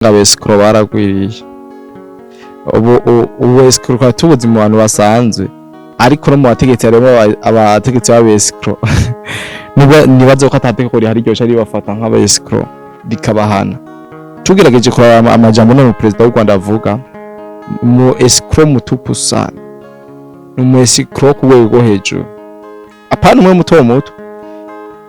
Aba escrocs baragwiriye. Ubu escroc twari tubuzi mu bantu basanzwe, ariko no mu bategetsi harimo abategetsi b'aba escrocs. Nibaza ko atategeko rihari ryoca ribafata nk'aba escrocs rikabahana. Tugerageje kuraba amajambo no mu perezida w'u Rwanda avuga, mu escroc mutupu sana, ni umu escroc ku rwego rwo hejuru, apana umwe muto muto.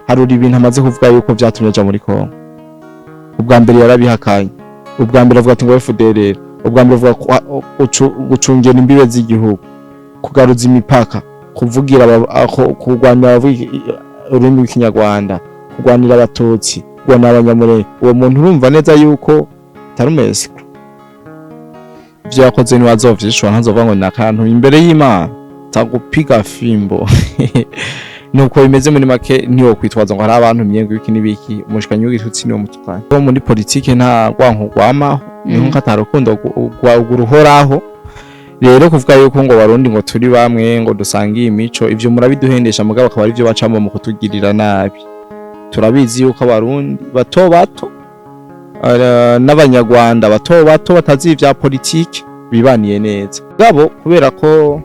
Harura ibintu amaze kuvuga yuko vyatumye aja muri Kongo. Ubwa mbere yarabihakanye, ubwa mbere avuga ati ngo FDLR, ubwa mbere avuga gucungera imbibe z'igihugu, kugaruza imipaka, kuvugira kurwanira abavuga ururimi rw'Ikinyarwanda, kurwanira Abatutsi, kurwanira Abanyamurenge. Uwo muntu urumva neza yuko atari umu escroc. Ivyo yakoze ntiwazovyishura, ntazovuga ngo ni akantu imbere y'Imana tagupiga fimbo. Nuko bimeze muri make, ntiwokwitwaza ngo hari abantu myengo ibiki n'ibiki. Umushikanyi w'igitutsi niwo mutukanye. Bo muri politike nta rwanko rwamaho, niho nko atarukundo ruhoraho. Rero kuvuga yuko ngo Barundi ngo turi bamwe, ngo dusangiye imico, ivyo murabiduhendesha, mugabo akaba arivyo bacamo mu kutugirira nabi. Turabizi yuko Abarundi bato bato n'Abanyarwanda bato bato batazi ivya politike bibaniye neza, gabo kubera ko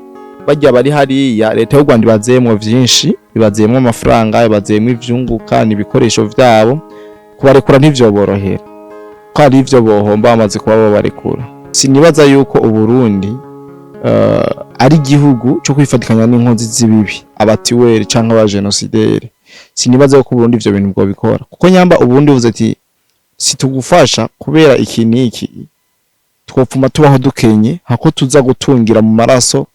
barya bari hariya, leta y'u Rwanda ibazeyemwo vyinshi, ibazeyemwo amafaranga, ibazeyemwo ivyunguka n'ibikoresho vyabo. Kubarekura ntivyoborohera, ko hari ivyo bohomba bamaze kuba babarekura. Sinibaza yuko Uburundi ari igihugu cyo kwifatikanya n'inkozi z'ibibi, abatiweri canke abajenosideri. Sinibaza yuko Uburundi ivyo bintu bwo bikora, kuko nyamba Uburundi buvuze ati situgufasha kubera iki n'iki, twopfuma tubaho dukenye hako tuza gutungira mu maraso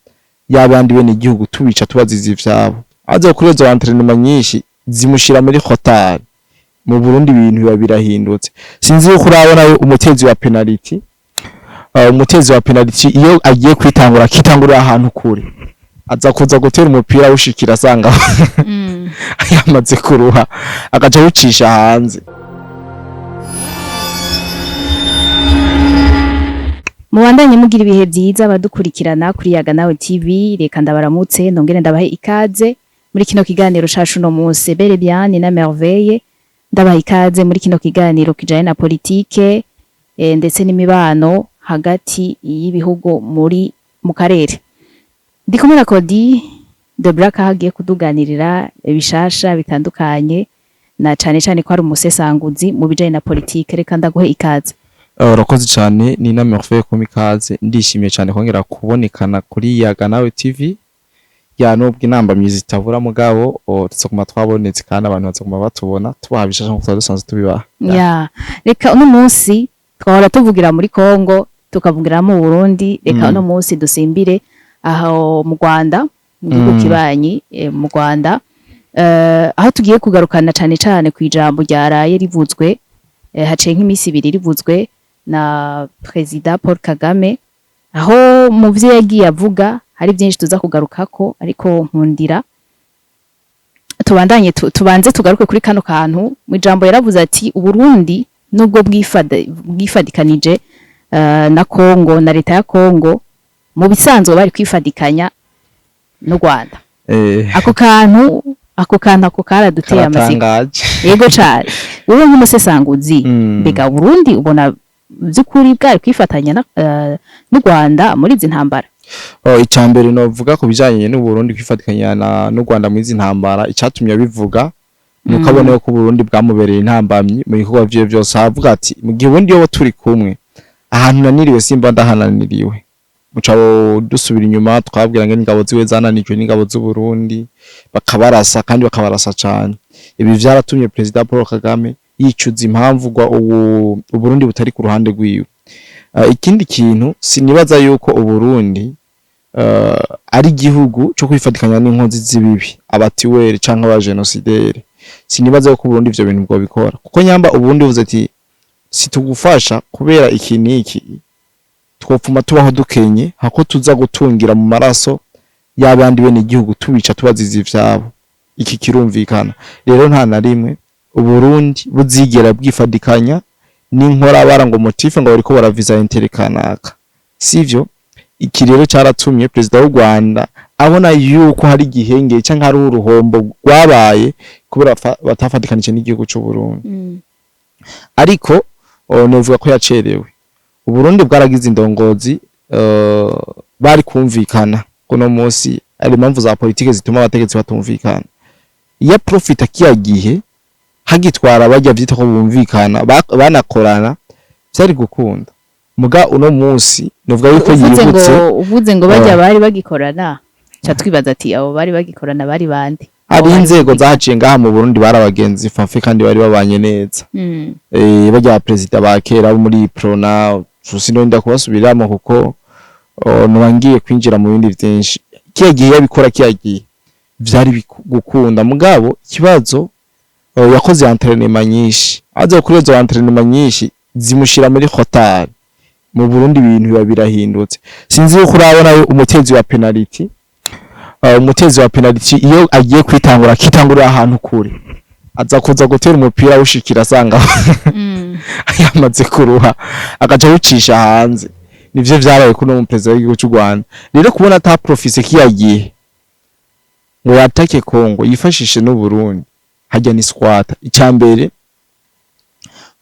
y'abandi bene igihugu, tubica tubaziza ivyabo. Aza kuri izo entraînement nyinshi zimushira muri retard. Mu Burundi ibintu biba birahindutse. Sinzi yuko urabona umutezi wa penalty, umutezi wa penalty iyo agiye kwitangura akitangurira ahantu kure, aza kuza gutera umupira awushikira asanga yamaze kuruha, agaca awucisha hanze. Mubandanye mugira ibihe byiza abadukurikirana kuri Yaga Nawe TV. Reka ndabaramutse, nongere ndabahe ikaze muri kino kiganiro cacu no munsi. Belle bien na Merveille ndabaha ikaze muri kino kiganiro kijanye na politike ndetse n'imibano hagati y'ibihugu muri mu karere. Ndi kumwe na Cody de Black, aho agiye kuduganirira ibishasha bitandukanye, na cane cane ko ari umusesanguzi mu bijanye na politike. Reka ndaguhe ikaze. Urakoze cyane, ni na Merveille kumpa ikaze. Ndishimiye cyane kongera kubonekana kuri Yaga Nawe TV. Ya, nubwo intambamyi zitabura, mugabo tuzoguma twabonetse kandi abantu bazoguma batubona, tubaha bishasha nkuko twari dusanzwe tubibaha. Ya, reka uno munsi twahora tuvugira muri Kongo, tukavugira mu Burundi, reka uno munsi dusimbire aho mu Rwanda, mu gihugu kibanyi, mu Rwanda, aho tugiye kugarukana cane cane ku ijambo ryaraye rivuzwe, haciye nk'imisi 2 rivuzwe na Perezida Paul Kagame, aho mu vyo yagiye avuga hari byinshi tuza kugarukako. Ariko nkundira tubandanye, tubanze tugaruke kuri kano kantu. Mu ijambo yaravuze ati Uburundi nubwo bwifadikanije na Kongo na leta ya Kongo, mu bisanzwe bari kwifadikanya n'u Rwanda. Ako kantu ako karaduteye amatsiko. Karatangaje. Yego cane. Wowe nk'umusesanguzi, mbega Burundi ubona by'ukuri bwari kwifatanya n'u Rwanda muri izi ntambara? Oh, icambere novuga ku bijanye n'u Burundi kwifatikanya n'u Rwanda muri izi ntambara, icatumye abivuga nuko abona ko Burundi bwamubereye intambamyi mu bikorwa vyiwe vyose. Avuga ati mu gihe ubundi yobo turi kumwe, ahantu naniriwe simba ndahananiriwe. Muca dusubira inyuma, twabwira ngo ingabo ziwe zananijwe n'ingabo z'u Burundi, bakabarasa kandi bakabarasa cane. Ibi vyaratumye Perezida Paul Kagame yicuza impamvu gwa ubu Uburundi butari ku ruhande rwiwe. Ikindi kintu, sinibaza yuko Uburundi ari igihugu cyo kwifatikanya n'inkozi z'ibibi, abatiweri canke abajenosideri. Sinibaza yuko Uburundi ivyo bintu bwo bikora, kuko nyamba Uburundi buvuze ati situgufasha kubera iki n'iki, twopfuma tubaho dukenye hako tuza gutungira mu maraso y'abandi bene igihugu, tubica tubaziza ivyabo. Iki kirumvikana rero, nta na rimwe Uburundi buzigera bwifadikanya n'inkorabara ngo motif ngo bariko baraviza intérêt kanaka, sivyo. Iki rero caratumye perezida w'u Rwanda abona yuko hari igihenge canke hari uruhombo rwabaye kubera batafatikanije n'igihugu c'u Burundi. Ariko Novuga ko yacerewe. Uburundi bwaragize indongozi, bari kumvikana. Kuno munsi ari impamvu za politike zituma abategetsi batumvikana. Iyo profita kiya gihe hagitwara bajya vyita ko bumvikana, banakorana, vyari gukunda. Muga uno munsi novuga yuko Uvuze yibutse. ngo, uvuze ngo bajya Oh. bari bagikorana, ca twibaza ati abo bari bagikorana bari bande? Hari Abo bari inzego bagikorana. zahaciye ngaha mu Burundi, bari abagenzi fafe kandi bari babanye neza. Barya perezida ba kera bo muri Prona, sinorinda kubasubiramo kuko noba ngiye kwinjira mu bindi vyinshi. Kiya gihe yabikora, kiya gihe vyari gukunda. Mugabo ikibazo, yakoze entraînement nyinshi, aza kuri izo entraînement nyinshi zimushira muri retard. Mu Burundi ibintu biba birahindutse. Sinzi yuko urabona umutezi wa penalty, umutezi wa penalty iyo agiye kwitangura akitangurira ahantu kure, aza kuza gutera umupira awushikira asanga yamaze kuruha, agaca awucisha hanze. Nivyo vyabaye kuri uno perezida w'igihugu cy'u Rwanda. Rero kubona ata profise kiya gihe ngo yatake Kongo yifashishe n'u Burundi, hajya ni squat. Icya mbere,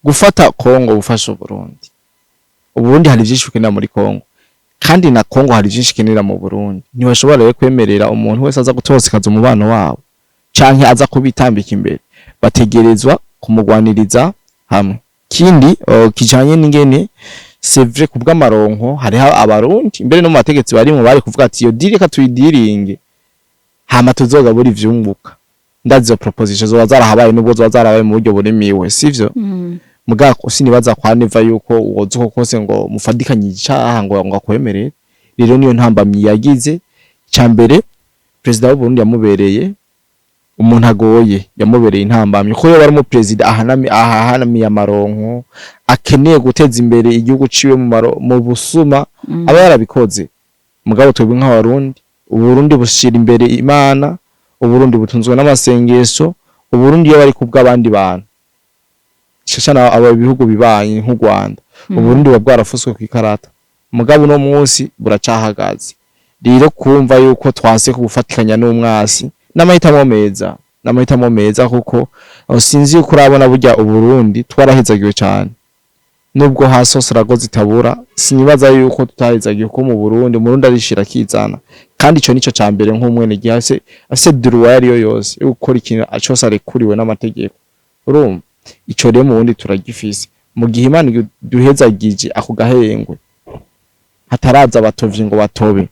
gufata Kongo gufasha Uburundi. Uburundi hari vyinshi bukenera muri Kongo, kandi na Kongo hari vyinshi ikenera mu Burundi. Ntibashobora rero kwemerera umuntu wese aza gutosekaza umubano wabo canke aza kubitambika imbere, bategerezwa kumugwaniriza hamwe. Kindi kijanye n'ingene, c'est vrai, kubw'amaronko hariho Abarundi mbere no mu bategetsi barimwo bari kuvuga ati iyo deal reka tuyidiringe, hama tuzogabura ivyunguka. Ndazi izo proposition zoba zarahabaye, nubwo zoba zarabaye mu buryo burimiwe, sivyo? Mugabo sinibaza kwa neva yuko woza uko kose ngo mufadikanye icaha ngo akwemerere. Rero niyo ntambamyi yagize. Ca mbere, perezida w'u Burundi yamubereye umuntu agoye, yamubereye intambamyi, ko yoba ari umuperezida ahanami ahanamiye amaronko, akeneye guteza imbere igihugu ciwe mu busuma, aba yarabikoze. Mugabo twebwe nk'Abarundi, Uburundi bushira imbere Imana, Uburundi butunzwe n'amasengesho. Uburundi iyo bari kubw'abandi bantu shashana aba bihugu bibanyi nk'u Rwanda, Uburundi buba bwarafuswe kw'ikarata. Mugabo uno munsi buracahagaze. Rero kumva yuko twanse kubufatikanya n'umwasi n'amahitamo meza, n'amahitamo meza, kuko sinzi yuko urabona burya Uburundi twarahezagiwe cyane, nubwo hasi hose rago zitabura. Sinibaza yuko tutahezagiwe, ko mu Burundi Umurundi arishira akizana, kandi ico nico ca mbere nk'umwene gihe afise droit yariyo yose yo gukora ikintu cose arekuriwe n'amategeko. Urumva ico rero mu Burundi turagifise. Mu gihe Imana duhezagije ako gahengwe, hataraza abatovyi ngo batobe,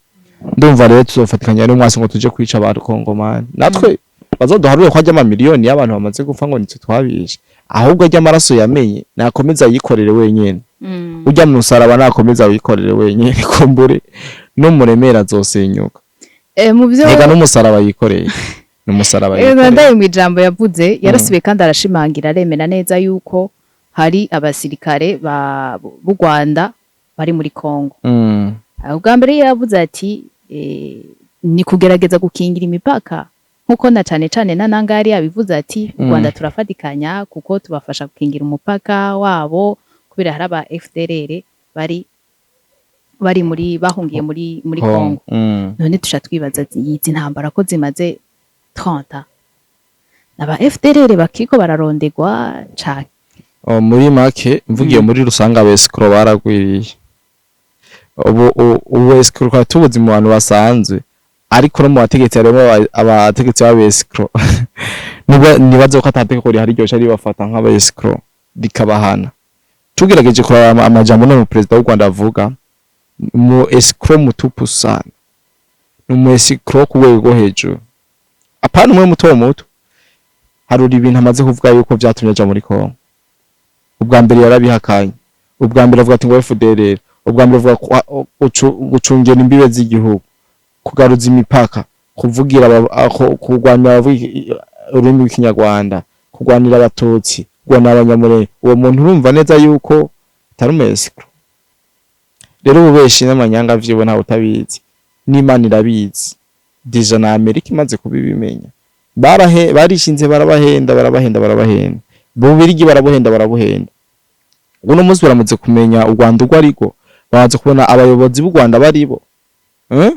ndumva rero tuzofatikanya n'umwasi ngo tuje kwica abakongomani natwe bazoduharure ko ajya amamiliyoni y'abantu bamaze gupfa ngo nitwe twabishe. Ahubwo ajya amaraso yamenye nakomeza yikorere wenyene, ujya mu musaraba nakomeza wikorere wenyene, kumbure n'umuremera azosenyuka. Mu byo Ega n'umusaraba yikoreye, n'umusaraba yikoreye. Ndaye mu ijambo yavuze, yarasubiye kandi arashimangira, aremera neza yuko hari abasirikare b'u Rwanda bari muri Kongo. Ubwa mbere yaravuze ati ni kugerageza gukingira imipaka, nkuko na cane cane na Nangari yabivuze ati u Rwanda turafatikanya kuko tubafasha gukingira umupaka wabo, kubera hari aba FDLR bari muri bahungiye muri Kongo. None tuca twibaza ati izi ntambara ko zimaze 30, aba FDLR bakiriko bararondegwa cane? Oh, muri make mvugiye muri rusanga, aba escrocs baragwiriye. Ubu escroc twari tubuzi mu bantu basanzwe, ariko no mu bategetsi harimo abategetsi b'aba escrocs. Nibaza ko atategeko rihari ryoca ribafata nk'aba escrocs rikabahana. Tugerageje kuraba amajambo no mu perezida w'u Rwanda avuga, mu escroc mutupu sana, ni umu escroc ku rwego rwo hejuru, apana umwe muto muto. Harura ibintu amaze kuvuga yuko vyatumye aja muri Kongo. Ubwa mbere yarabihakanye, ubwa mbere avuga ati ngo FDLR, ubwa mbere avuga gucungera imbibe z'igihugu, kugaruza imipaka, kuvugira kurwanira abavuga ururimi rw'Ikinyarwanda, kurwanira Abatutsi, kurwanira Abanyamurenge. Uwo muntu urumva neza yuko atari umu escroc. Rero ububeshi n'amanyanga vyiwe ntawe utabizi, n'Imana irabizi. Déjà na Amerika imaze kubibimenya. Barahe barishinze, barabahenda, barabahenda, barabahenda. Bubirigi barabuhenda, barabuhenda. Uno munsi baramaze kumenya u Rwanda urwo ariko, bamaze kubona abayobozi b'u Rwanda baribo, eh?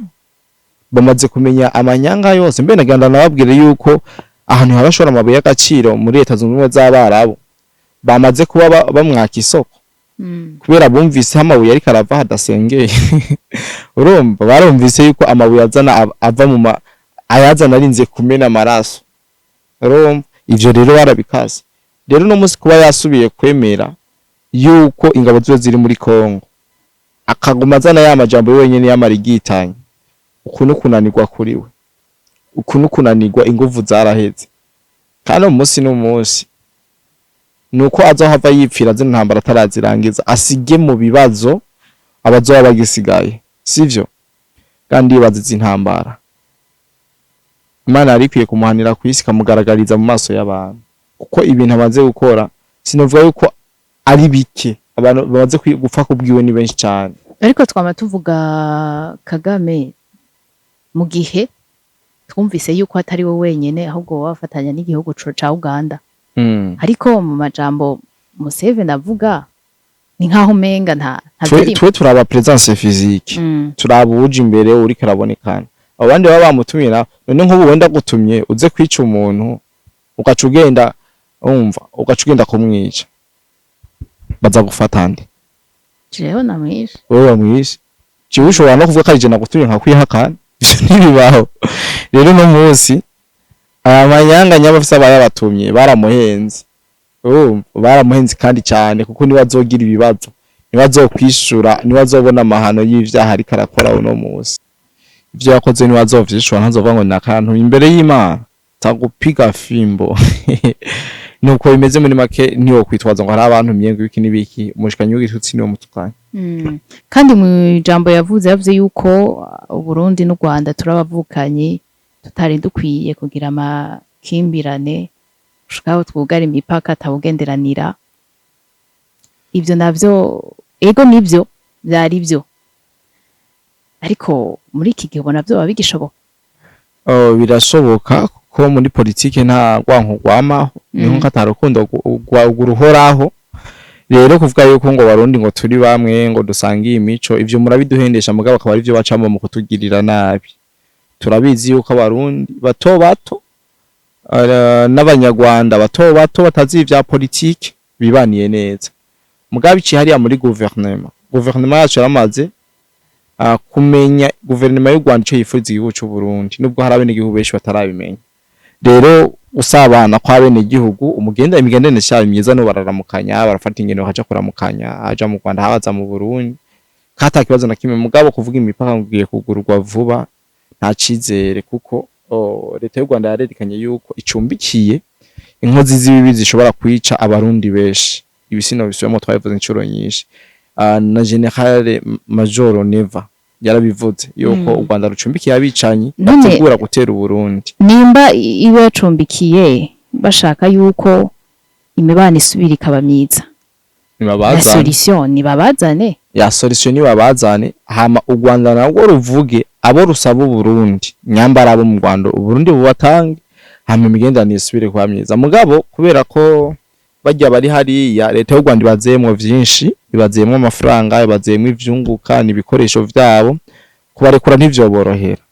Bamaze kumenya amanyanga yose. Mbe naganda nababwire yuko ahantu habashora amabuye y'agaciro muri Leta Zunze Ubumwe z'Abarabu bamaze kuba bamwaka isoko. Kubera bumvise amabuye ariko arava hadasengeye. Urumva, barumvise yuko amabuye azana ava mu ma ayazana arinze kumena amaraso. Urumva, ivyo rero barabikase. Rero no munsi kuba yasubiye kwemera yuko ingabo ziwe ziri muri Kongo, akaguma azana ya majambo wenyene y'amarigitanye, uku no kunanirwa kuri we, uku no kunanirwa, inguvu zaraheze. Kandi umunsi n'umunsi nuko azohava yipfira zino ntambara atarazirangiza, asige mu bibazo abazoba bagisigaye, sivyo? Kandi yibaza izi ntambara, Imana yari ikwiye kumuhanira ku isi, ikamugaragariza mu maso y'abantu, kuko ibintu amaze gukora sinovuga yuko ari bike. Abantu bamaze gupfa kubwiwe ni benshi cyane. Ariko twama tuvuga Kagame mu gihe twumvise yuko atari we wenyene, ahubwo baba bafatanya n'igihugu ca Uganda. Ariko mu majambo Museveni avuga ni nkaho umenga nta Twe birimo. twe turaba présence physique, turaba uje imbere uriko arabonekana. Abo bandi baba bamutumye nawe, none nk'ubu wenda gutumye uze kwica umuntu, ugaca ugenda, umva, ugaca ugenda kumwica, baza gufata nde? Jewe namwishe. Wowe wamwishe? Jewe ushobora no kuvuga ko ari je nagutumye nkakwihakana. Ivyo ntibibaho. Rero uno munsi aya manyanga nyabafise abayabatumye baramuhenze. Urumva, baramuhenze kandi cyane, kuko niwe azogira ibibazo, niwe azokwishura, niwe azobona amahano y'ivyaha ariko arakora uno munsi. Ivyo yakoze niwe azovyishura, ntazovuga ngo nakantu imbere y'Imana tagupiga fimbo. Nuko bimeze muri make. Ntiwo kwitwaza ngo hari abantu myengo ibiki n'ibiki, umushikanyi w'igitutsi niwo mutukanye. Kandi mu ijambo yavuze, yavuze yuko Uburundi n'u Rwanda turabavukanyi, tutari dukwiye kugira amakimbirane gushika aho twugara imipaka atawugenderanira. Ivyo navyo, ego nivyo vyari vyo, ariko muri iki gihe ubona vyoba bigishoboka? Oh, birashoboka, kuko muri politike nta rwanko rwamaho, niho nko ata rukundo ruhoraho. Rero kuvuga yuko ngo Barundi ngo turi bamwe, ngo dusangiye imico, ivyo murabiduhendesha, mugabo akaba arivyo bacamo mu kutugirira nabi. Turabizi yuko Abarundi bato bato n'Abanyarwanda bato bato batazi ivya politike bibaniye neza, mugabo iciye hariya muri guverinoma yacu yaramaze kumenya guverinoma y'u Rwanda ico yifuriza igihugu c'u Burundi, nubwo hari abenegihugu benshi batarabimenya. Rero usabana kw'abenegihugu, umugenda imigenderanire yabo myiza, no bararamukanya, barafata ingendo bakaja kuramukanya, aja mu Rwanda, habaza mu Burundi, kata kibazo na kimwe. Mugabo kuvuga imipaka ngo igiye kugururwa vuba, nta cizere, kuko leta y'u Rwanda yarerekanye yuko icumbikiye inkozi z'ibibi zishobora kwica Abarundi benshi. Ibisino bisubiyemo, twabivuze inshuro nyinshi. Na Général Major Neva yarabivuze yuko u Rwanda rucumbikiye abicanyi bategura gutera Uburundi. Nimba iba yacumbikiye, bashaka yuko imibano isubira ikaba myiza, la Nibabazane. solution nibabazane. Ya solution nibabazane, hama u Rwanda narwo ruvuge abo rusaba Uburundi, nyambara abo mu Rwanda Uburundi bubatange, hama imigenderanire isubire kuba myiza. Mugabo kubera ko barya bari hariya, leta y'u Rwanda ibazeyemwo vyinshi, ibazeyemwo amafaranga, ibazeyemwo ivyunguka n'ibikoresho vyabo, kubarekura ntivyoborohera,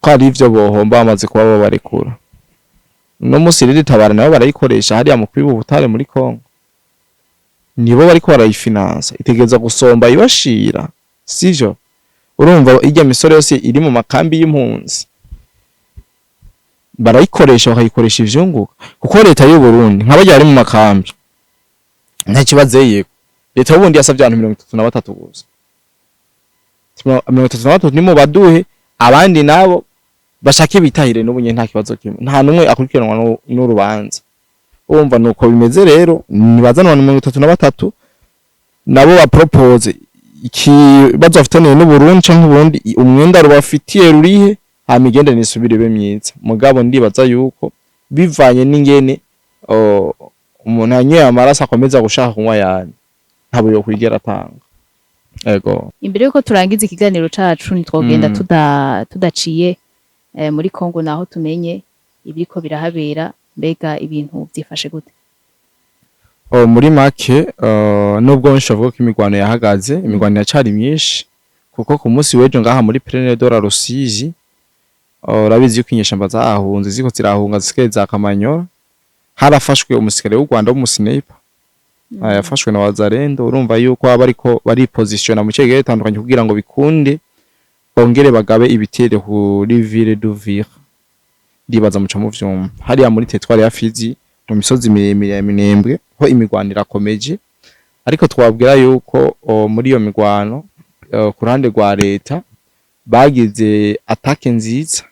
ko hari ivyo bohomba bamaze kuba babarekura. No musi rero itabara nabo barayikoresha hariya mu kwiba ubutare muri Kongo, nibo bariko barayifinansa, itegereza gusomba ibashira, sivyo? Urumva, irya misoro yose iri mu makambi y'impunzi barayikoresha, bakayikoresha ivyunguka, kuko leta y'u Burundi nka barya bari mu makambi nta kibazeyeko. Leta y'u Burundi yasavye abantu 33 gusa. 33 nimo baduhe, abandi nabo bashake bitahire n'ubu nyene, nta kibazo kimwe, nta numwe akurikiranwa n'urubanza. Urumva, nuko bimeze. Rero nibazana abantu 33, nabo bapropose ikibazo bafitaniye n'Uburundi canke Uburundi umwenda rubafitiye rurihe, hama imigenderanire isubire ibe myiza. Mugabo ndibaza yuko bivanye n'ingene umuntu yanyoye amaraso akomeza gushaka kunywa ayandi, ntabo yokwigera atanga. Ego. Imbere yuko turangiza ikiganiro cacu, ntitwogenda tudaciye muri Kongo, naho tumenye ibiriko birahabera. Mbega ibintu vyifashe gute? Oh, muri make, nubwo benshi bavuga ko imigwano yahagaze, imigwano iracari myinshi, kuko ku munsi w'ejo ngaha muri Plaine de la Rusizi, urabizi yuko inyeshamba zahahunze, ziko zirahunga zisigaye za Kamanyola, harafashwe umusirikare w'u Rwanda w'umusniper. Yafashwe na Wazalendo. Urumva yuko baba bariko baripositiona mu cyegezo bitandukanye kugira ngo bikunde bongere bagabe ibitero kuri ville d'Uvira. Ndibaza muca mu vyuma hariya muri territoire ya Fizi, mu misozi miremire ya Minembwe, ho imigwano irakomeje. Ariko twabwira yuko muri iyo migwano, ku ruhande rwa leta bagize attaque nziza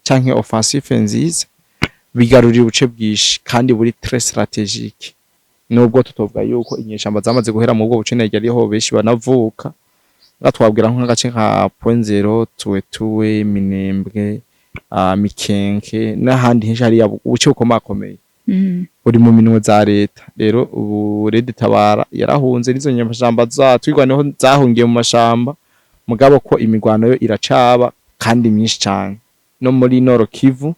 canke offensive nziza, bigarurira ubuce bwinshi kandi buri très stratégique, nubwo tutovuga yuko inyeshamba zamaze guhera mu bwo buce nege ariho benshi banavuka. Nga twabwira nk'agace nka Point Zero, Tuwetuwe, Minembwe, Mikenke n'ahandi henshi hariya, ubuce bukomakomeye buri mu minwe za leta. Rero ubu Red Tabara yarahunze n'izo nyeshamba zatwigwaneho zahungiye mu mashamba, mugabo ko imigwano yo iracaba kandi myinshi cane. No muri Nord Kivu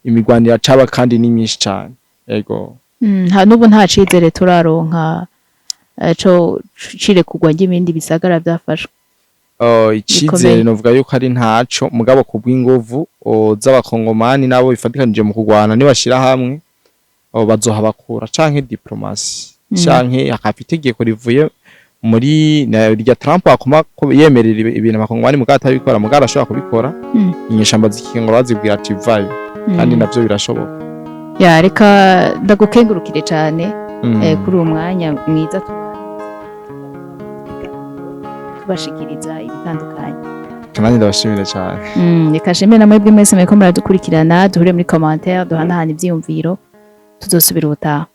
imigwano iracaba kandi ni myinshi cane, ego. Nta n'ubu nta cizere turaronka co cirekurwa ry'ibindi bisagara vyafashwe? Icizere Bikomeye. novuga yuko ari ntaco, mugabo kubw'inguvu z'abakongomani nabo bifatikanije mu kurwana, nibashira hamwe bazohabakura, canke diplomatie, canke hakaba itegeko rivuye muri rya Trump akoma ko yemerera ibintu abakongomani, mugabo atabikora, mugabo arashobora kubikora. Inyeshamba zikingora bazibwira ati vayo, kandi navyo birashoboka. Ya, reka ndagukengurukire cane kuri uwo mwanya mwiza tubashikiriza ibitandukanye. Nanjye ndabashimire cane. Reka shimire na mwebwe mwese muriko muradukurikirana. Duhure muri commentaire, duhanahana ivyiyumviro. Tuzosubira ubutaha.